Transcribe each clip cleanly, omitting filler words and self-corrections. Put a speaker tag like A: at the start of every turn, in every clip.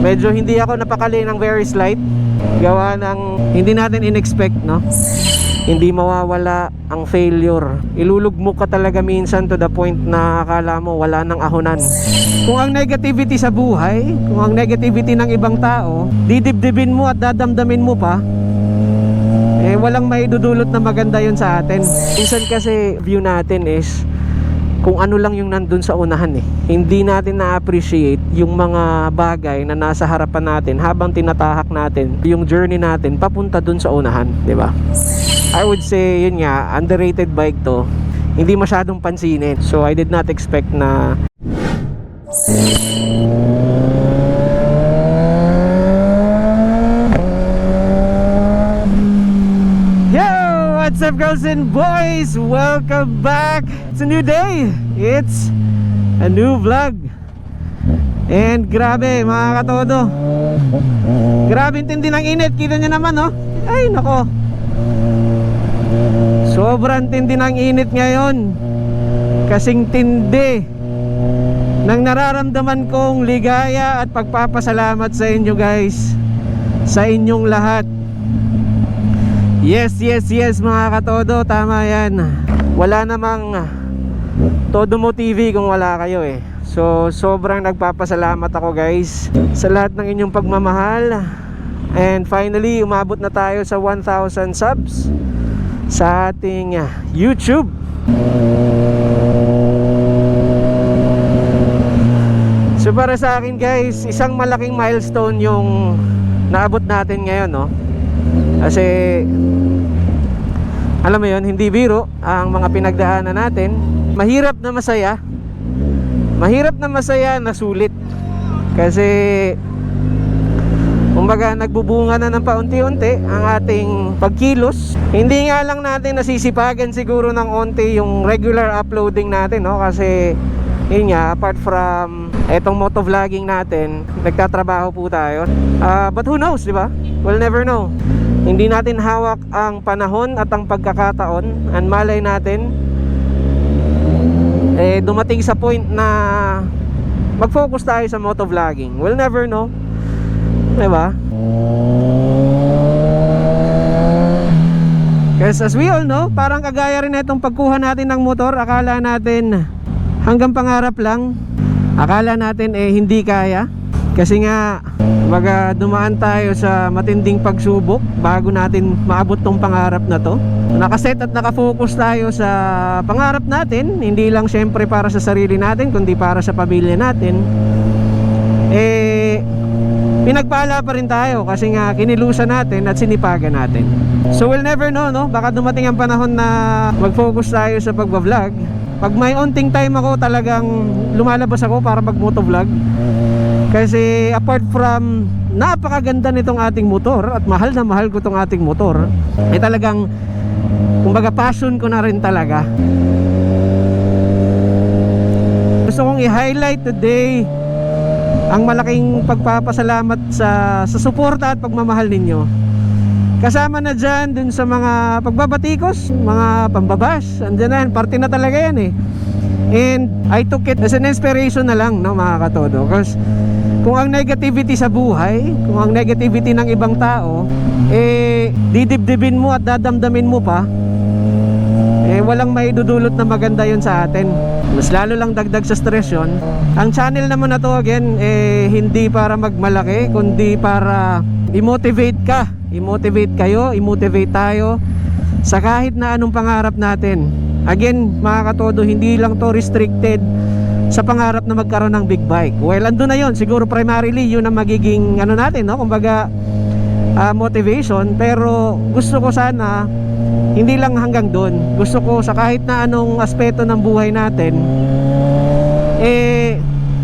A: Medyo hindi ako napakali ng very slight. Gawa ng hindi natin in-expect, no? Hindi mawawala ang failure. Ilulugmok ka talaga minsan to the point na akala mo wala nang ahonan. Kung ang negativity sa buhay, kung ang negativity ng ibang tao, didibdibin mo at dadamdamin mo pa, eh walang maidudulot na maganda yun sa atin. Minsan kasi view natin is kung ano lang yung nandun sa unahan eh. Hindi natin na-appreciate yung mga bagay na nasa harapan natin habang tinatahak natin yung journey natin papunta dun sa unahan, di ba? I would say, yun nga, underrated bike to. Hindi masyadong pansinin. So I did not expect na what's up girls and boys? Welcome back. It's a new day. It's a new vlog. And grabe mga katodo, grabe tindi ng init. Kita nyo naman, no? Ay nako, sobrang tindi ng init ngayon. Kasing tindi ng nararamdaman kong ligaya at pagpapasalamat sa inyo guys, sa inyong lahat. Yes mga katodo, tama yan. Wala namang Todo Mo TV kung wala kayo eh. So sobrang nagpapasalamat ako guys sa lahat ng inyong pagmamahal. And finally umabot na tayo sa 1,000 subs sa ating YouTube. So para sa akin guys, isang malaking milestone yung naabot natin ngayon, no? Kasi alam mo yun, hindi biro ang mga pinagdaanan natin. Mahirap na masaya, mahirap na masaya na sulit. Kasi kumbaga nagbubunga na ng paunti-unti ang ating pagkilos. Hindi nga lang natin nasisipagan siguro ng onti yung regular uploading natin, no? Kasi yun nga, apart from etong motovlogging natin, nagtatrabaho po tayo. But who knows, di ba? We'll never know. Hindi natin hawak ang panahon at ang pagkakataon. And malay natin dumating sa point na mag-focus tayo sa motovlogging. We'll never know, diba? Kasi as we all know, parang kagaya rin itong pagkuha natin ng motor. Akala natin hanggang pangarap lang. Akala natin hindi kaya. Kasi nga baga dumaan tayo sa matinding pagsubok bago natin maabot tong pangarap na to. Nakaset at nakafocus tayo sa pangarap natin, hindi lang syempre para sa sarili natin kundi para sa pamilya natin. Pinagpala pa rin tayo kasi nga kinilusan natin at sinipagan natin. So we'll never know, no? Baka dumating ang panahon na mag-focus tayo sa pagbablog. Pag may onting time ako, talagang lumalabas ako para mag-motovlog. Kasi apart from napakaganda nitong ating motor at mahal na mahal ko tong ating motor, talagang kumbaga passion ko na rin talaga. Gusto kong i-highlight today ang malaking pagpapasalamat sa suporta at pagmamahal ninyo. Kasama na dyan dun sa mga pagbabatikos, mga pambabash, andyan na yan, parte na talaga yan eh. And I took it as an inspiration na lang, no, mga katodo. Because kung ang negativity sa buhay, kung ang negativity ng ibang tao, didibdibin mo at dadamdamin mo pa, walang maidudulot na maganda yun sa atin. Mas lalo lang dagdag sa stress yun. Ang channel naman na to again, hindi para magmalaki, kundi para i-motivate ka, i-motivate kayo, i-motivate tayo sa kahit na anong pangarap natin. Again, mga katodo, hindi lang to restricted sa pangarap na magkaroon ng big bike. Well, andun na yun. Siguro primarily yun ang magiging ano natin, no? Kumbaga motivation. Pero gusto ko sana hindi lang hanggang doon. Gusto ko sa kahit na anong aspeto ng buhay natin,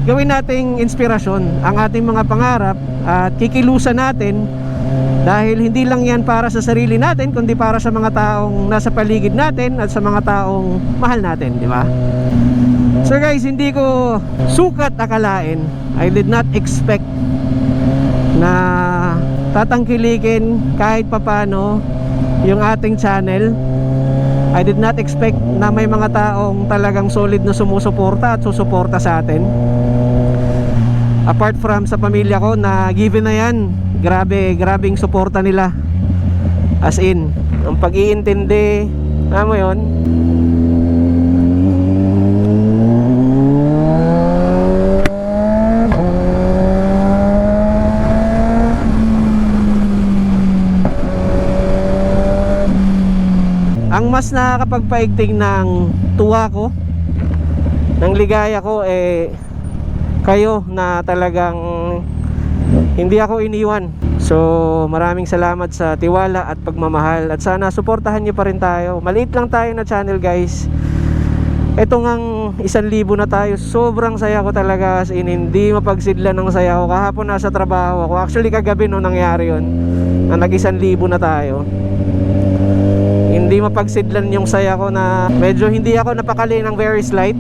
A: gawin nating inspirasyon ang ating mga pangarap at kikilusan natin. Dahil hindi lang yan para sa sarili natin, kundi para sa mga taong nasa paligid natin at sa mga taong mahal natin, di ba? So guys, hindi ko sukat akalain, I did not expect na tatangkilikin kahit papano yung ating channel. I did not expect na may mga taong talagang solid na sumusuporta at susuporta sa atin. Apart from sa pamilya ko na given na yan, grabing suporta nila. As in, ang pag-iintindi, alam mo yun. Ang mas nakakapagpaigting ng tuwa ko, ng ligaya ko, kayo na talagang hindi ako iniwan. So maraming salamat sa tiwala at pagmamahal, at sana suportahan nyo pa rin tayo. Maliit lang tayo na channel, guys. Ito ngang 1,000 na tayo. Sobrang saya ko talaga, as in, hindi mapagsidlan ng saya ko. Kahapon nasa trabaho ako, actually kagabi no nangyari yun, na nag 1,000 na tayo. Hindi mapagsidlan yung saya ko, na medyo hindi ako napakali ng very slight,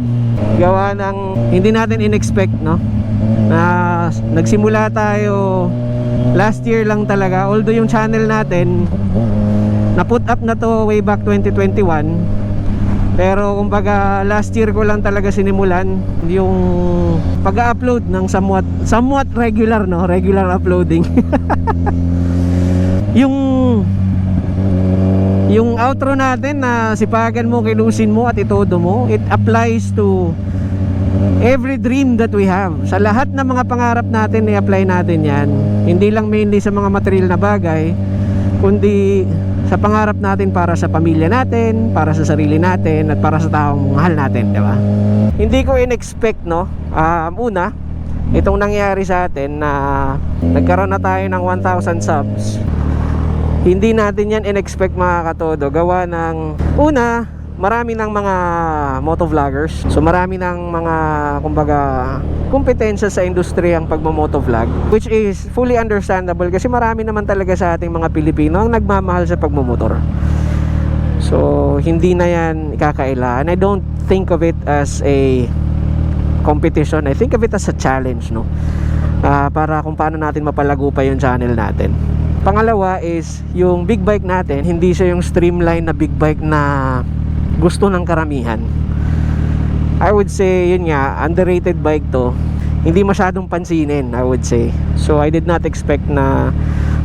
A: gawa ng hindi natin in-expect, no, na nagsimula tayo last year lang talaga. Although yung channel natin na put up na to way back 2021, pero kumbaga last year ko lang talaga sinimulan yung pag-upload ng somewhat regular, no, regular uploading. Yung outro natin na sipagan mo, kilusin mo at itodo mo, it applies to every dream that we have. Sa lahat ng mga pangarap natin, i-apply natin yan. Hindi lang mainly sa mga material na bagay, kundi sa pangarap natin para sa pamilya natin, para sa sarili natin, at para sa taong mahal natin, di ba? Hindi ko in-expect, no, una, itong nangyari sa atin na nagkaroon na tayo ng 1,000 subs. Hindi natin yan in-expect, mga katodo. Gawa ng una, marami ng mga motovloggers. So marami ng mga, kumbaga, kompetensya sa industriya ang pagmo-motovlog, which is fully understandable kasi marami naman talaga sa ating mga Pilipino ang nagmamahal sa pagmumotor. So hindi na yan ikakaila. And I don't think of it as a competition. I think of it as a challenge, no? Para kung paano natin mapalago pa yung channel natin. Pangalawa is yung big bike natin, hindi siya yung streamline na big bike na gusto ng karamihan. I would say, yun nga, underrated bike to. Hindi masyadong pansinin, I would say. So I did not expect na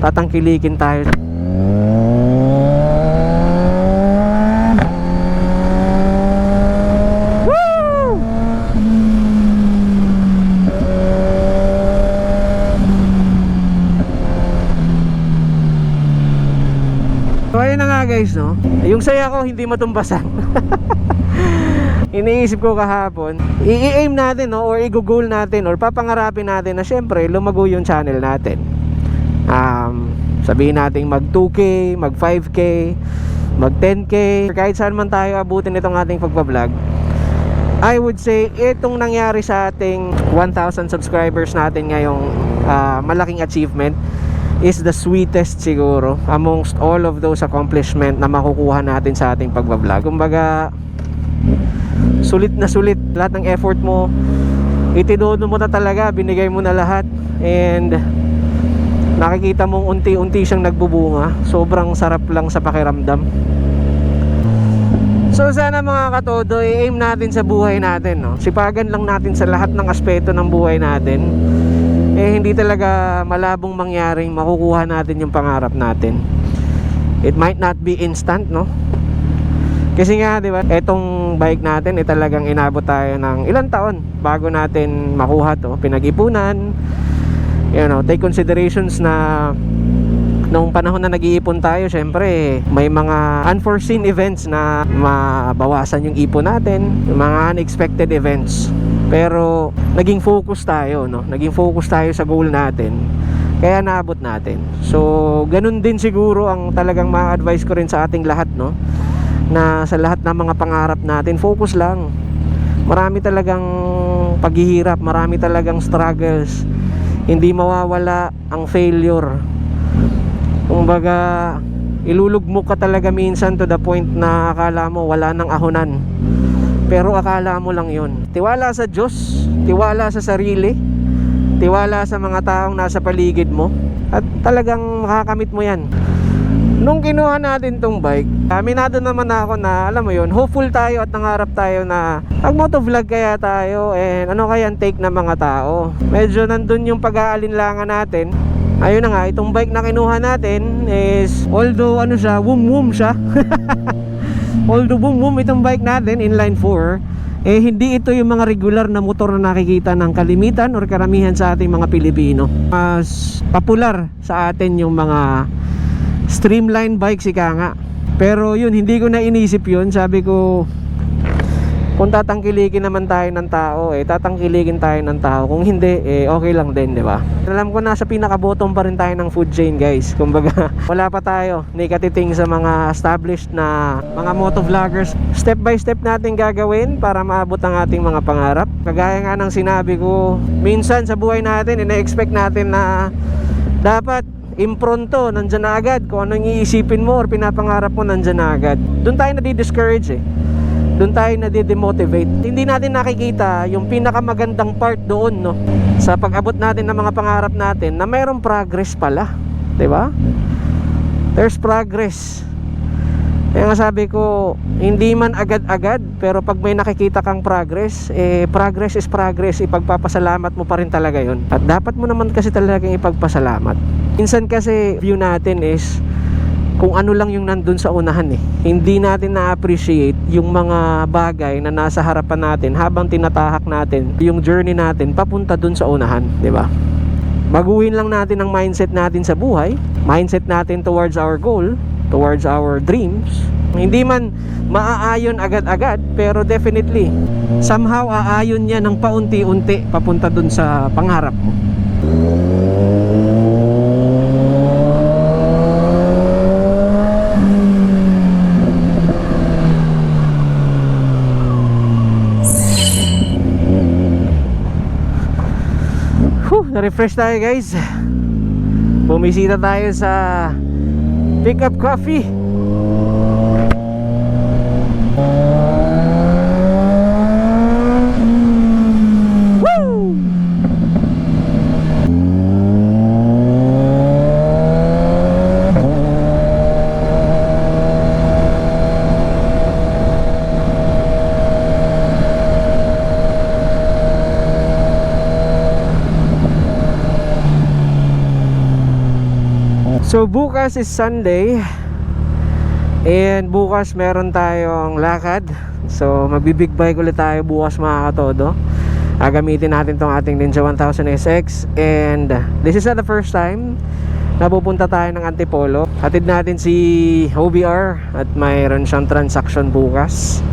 A: tatangkilikin tayo. So ayun na nga, guys, no? Yung saya ko hindi matumbasan. Iniisip ko kahapon, i-aim natin, no, or i-goal natin, or papangarapin natin na syempre lumago yung channel natin. Sabihin natin mag 2K, mag 5K, mag 10K, kahit saan man tayo abutin itong ating pagbablog. I would say itong nangyari sa ating 1,000 subscribers natin ngayong malaking achievement is the sweetest siguro amongst all of those accomplishment na makukuha natin sa ating pagbablog. Kumbaga, sulit na sulit lahat ng effort mo, itinodo mo na talaga, binigay mo na lahat, and nakikita mong unti-unti siyang nagbubunga. Sobrang sarap lang sa pakiramdam. So sana, mga katodo, i-aim natin sa buhay natin, no? Sipagan lang natin sa lahat ng aspeto ng buhay natin. Hindi talaga malabong mangyaring makukuha natin yung pangarap natin. It might not be instant, no? Kasi nga, di ba, etong bike natin, talagang inabot tayo ng ilang taon bago natin makuha to. Pinag-ipunan, you know, take considerations na nung panahon na nag-iipon tayo, syempre may mga unforeseen events na mabawasan yung ipon natin, yung mga unexpected events. Pero naging focus tayo, no? Naging focus tayo sa goal natin, kaya naabot natin. So ganun din siguro ang talagang ma-advise ko rin sa ating lahat, no? Na sa lahat ng mga pangarap natin, focus lang. Marami talagang paghihirap, marami talagang struggles. Hindi mawawala ang failure. Kumbaga, ilulugmok ka talaga minsan to the point na akala mo wala nang ahonan. Pero akala mo lang yun. Tiwala sa Diyos, tiwala sa sarili, tiwala sa mga taong nasa paligid mo, at talagang makakamit mo yan. Nung kinuha natin tong bike, aminado naman ako na, alam mo yun, hopeful tayo at nangarap tayo na mag-motovlog kaya tayo, and ano kaya ang take ng mga tao. Medyo nandun yung pag-aalinlangan natin. Ayun na nga, itong bike na kinuha natin is, although ano siya, wum siya. Although wum itong bike natin, inline 4, eh hindi ito yung mga regular na motor na nakikita ng kalimitan or karamihan sa ating mga Pilipino. Mas popular sa atin yung mga streamline bikes, ika nga. Pero yun, hindi ko na inisip yun. Sabi ko, kung tatangkilikin naman tayo ng tao, tatangkilikin tayo ng tao. Kung hindi, okay lang din, di ba? Alam ko nasa pinaka-bottom pa rin tayo ng food chain, guys. Kumbaga, wala pa tayo nikatiting sa mga established na mga motovloggers. Step by step natin gagawin para maabot ang ating mga pangarap. Kagaya nga ng sinabi ko, minsan sa buhay natin, ina-expect natin na dapat impronto, nandyan na agad. Kung ano yung iisipin mo or pinapangarap mo, nandyan na agad. Doon tayo nadi-discourage doon tayo nade-demotivate. Hindi natin nakikita yung pinakamagandang part doon, no, sa pag-abot natin ng mga pangarap natin, na mayroong progress pala, 'di ba? There's progress. Kaya nga sabi ko, hindi man agad-agad, pero pag may nakikita kang progress, progress is progress. Ipagpapasalamat mo pa rin talaga yun. At dapat mo naman kasi talagang ipagpasalamat. Minsan kasi view natin is kung ano lang yung nandun sa unahan. Hindi natin na-appreciate yung mga bagay na nasa harapan natin habang tinatahak natin yung journey natin papunta dun sa unahan, di ba? Baguhin lang natin ang mindset natin sa buhay, mindset natin towards our goal, towards our dreams. Hindi man maaayon agad-agad, pero definitely somehow aayon niya ng paunti-unti papunta dun sa pangarap mo. Na-refresh tayo, guys. Bumisita tayo sa Pick Up Coffee. Woo! So bukas is Sunday, and bukas meron tayong lakad. So magbibig bike ulit tayo bukas, mga katodo. Gamitin natin tong ating Ninja 1000 SX, and this is not the first time na pupunta tayo ng Antipolo. Hatid natin si OBR at mayroon siyang transaction bukas.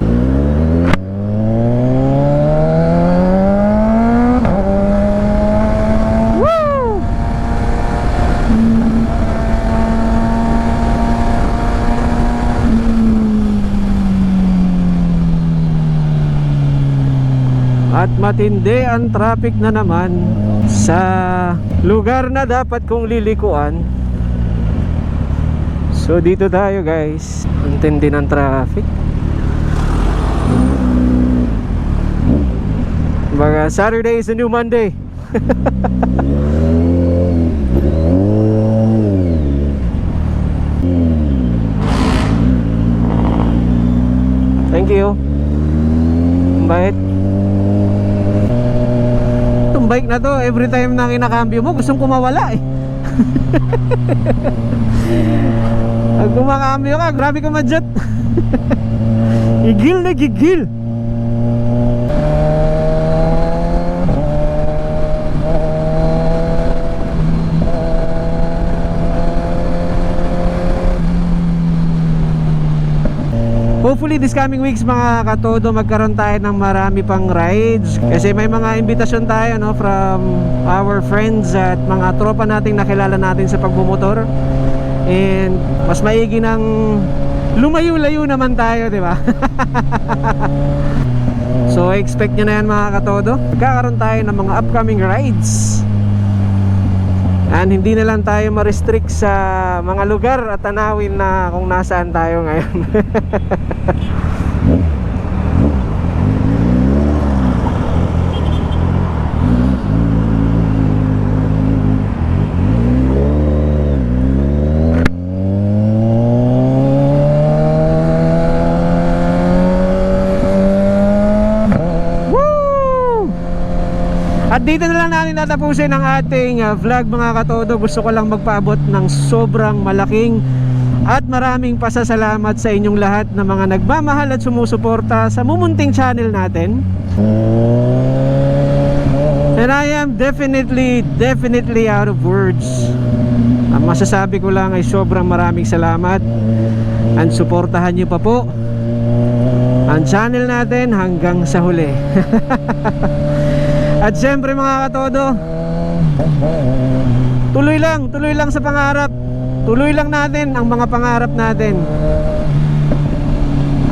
A: At matindi ang traffic na naman sa lugar na dapat kong lilikuan. So dito tayo, guys. Ang tindi ng traffic. Baga Saturday is a new Monday. Thank you. Bait. Bike na to, every time na kinakambyo mo, gustong kumawala Pag kumakambyo ka, grabe ka madjat. Gigil na gigil. Hopefully this coming weeks, mga katodo, magkaroon tayo ng marami pang rides. Kasi may mga imbitasyon tayo, no, from our friends at mga tropa nating nakilala natin sa pagmumotor. And mas maigi ng lumayo-layo naman tayo, di ba? So expect nyo na yan, mga katodo. Magkakaroon tayo ng mga upcoming rides. And hindi na lang tayo ma-restrict sa mga lugar at tanawin na kung nasaan tayo ngayon. At dito na lang natin tatapusin ang ating vlog mga katodo. Gusto ko lang magpaabot ng sobrang malaking at maraming pasasalamat sa inyong lahat na mga nagmamahal at sumusuporta sa mumunting channel natin. And I am definitely out of words. Ang masasabi ko lang ay sobrang maraming salamat. And suportahan nyo pa po ang channel natin hanggang sa huli. At syempre mga katodo, tuloy lang sa pangarap. Tuloy lang natin ang mga pangarap natin.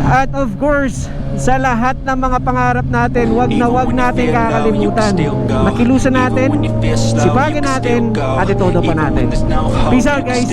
A: At of course, sa lahat ng mga pangarap natin, wag natin kakalimutan. Makilusan natin, sipagin natin, at itodo pa natin. Peace out guys.